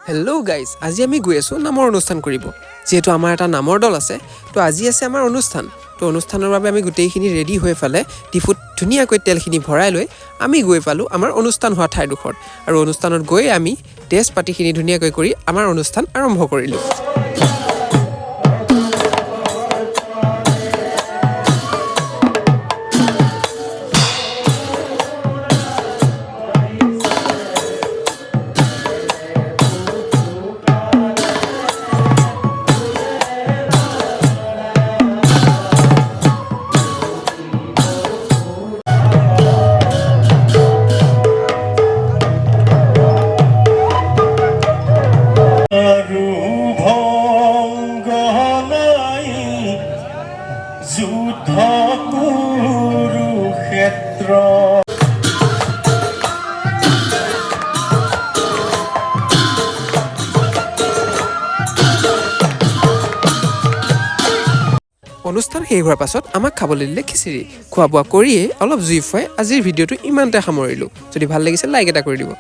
Hello' guys, আজি আমি গৈ আছোঁ নামৰ অনুষ্ঠান কৰিব। যিহেতু আমাৰ এটা নামৰ দল আছে, তো আজি আছে আমাৰ অনুষ্ঠান। তো অনুষ্ঠানৰ বাবে আমি গোটেইখিনি ৰেডি হৈ পেলাই ডিপুত ধুনীয়াকৈ তেলখিনি ভৰাই লৈ আমি গৈ পালোঁ আমাৰ অনুষ্ঠান হোৱা ঠাইডোখৰত আৰু অনুষ্ঠানত গৈ আমি ড্ৰেছ পাতিখিনি ধুনীয়াকৈ কৰি আমাৰ অনুষ্ঠান আৰম্ভ কৰিলোঁ। আৰু ভংগ নাই যুদ্ধ কুৰুক্ষেত্ৰ। অনুষ্ঠান শেষ হোৱাৰ পাছত আমাক খাবলৈ দিলে খিচিৰি। খোৱা বোৱা কৰিয়েই অলপ জুই ফুৱাই আজিৰ ভিডিঅ'টো ইমানতে সামৰিলোঁ। যদি ভাল লাগিছে, লাইক এটা কৰি দিব।